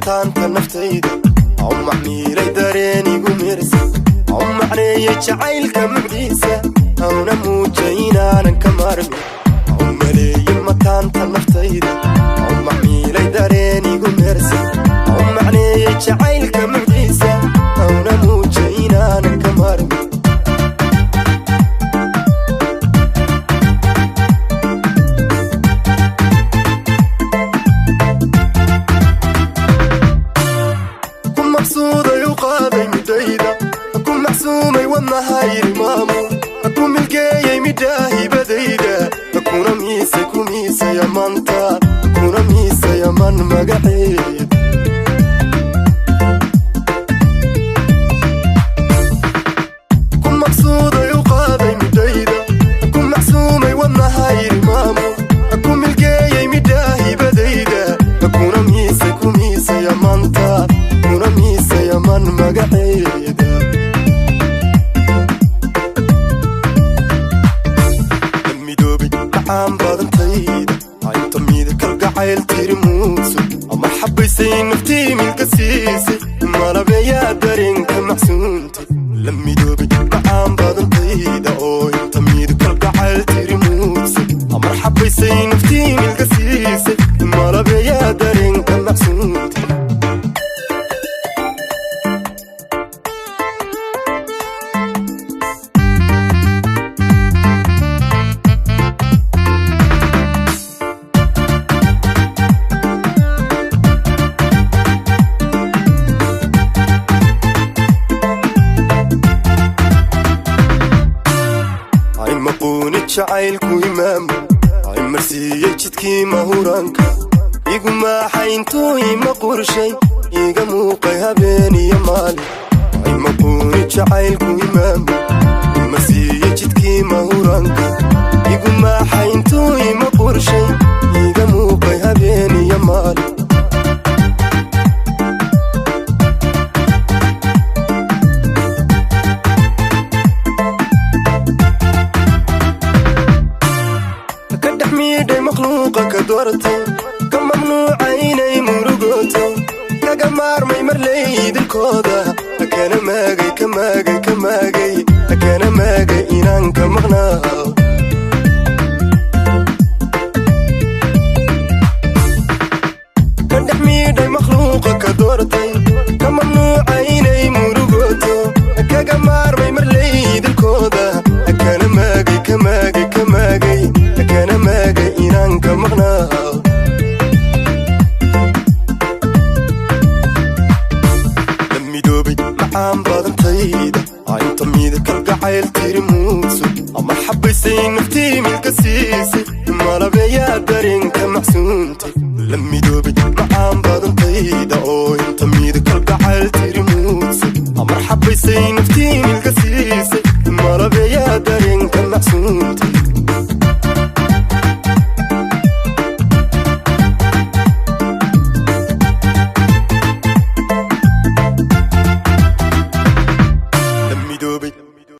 Mataanta naftayda au macmiilay dareen igu meersa, au macneeyey jacaylka mucdiisa, auna muujay inaanan ka maarmi. Au maleeyey mataanta naftayda, au macmiilay dareen igu meersa, au macneeyey jacaylka mucdiisa, auna muujay inaanan ka maarmi. Ku maqsuuday u qaaday midayda, ku macsuumay wadnahayri maamo, ku milgeeyey midhaahibadayda, kuna miisay ku miisaya maanta, kuna miisaya man magaceed. Ku maqsuuday u qaaday midayda, ku macsuumay wadnahayri maamo, ku milgeeyey midhaahibadayda, kuna miisay ku miisaya maanta, kuna miisaya man magaceeda. Midoobay macaan badantayda inta mida kalgacayl tiri muuso, ama xabaysay naftii milka siisay, malabeeyaa dareenka macsuuntay. La midoobay macaan badantayda oo inta mida kalgacayl tiri muuso, ama xabaysay naftii milka siisay, malabeeyaa dareenka macsuuntay. Ay maquuni jacaylku imaamu, ay marsiiyey jidkii mahuraanka, igu maaxay intuu ima qorshay, iga muuqay habeen iyo maalin. Ay maquuni jacaylku imaamu, ay marsiiyey jidkii mahuraanka, igu maaxay intuu ima qorshay, iga muuqay habeen iyo maalin. Ka dhex miidhay makhluuqa ka doortay, ka mamnuuca inay murugoto, kaga maarmay marlaydilkooda, kana maagay ka maagay ka maagay, kana maagay inaan ka maqnaa. Ka dhex miidhay makhluuqa ka doortay, ka mamnuuca inay murugoto, kaga maarmay marlaydilkooda, kana maagay ka maagay ka maagay, kana maagay inaan ka maqnaa. La midoobay macaan badantayda inta mida kalgacayl tiri muuso, ama xabaysay naftii milka siisay, malabeeyaa dareenka macsuuntay. La midoobay macaan badantayda oo inta mida kalgacayl tiri muuso, ama xabaysay naftii milka siisay, malabeeyaa dareenka macsuuntay.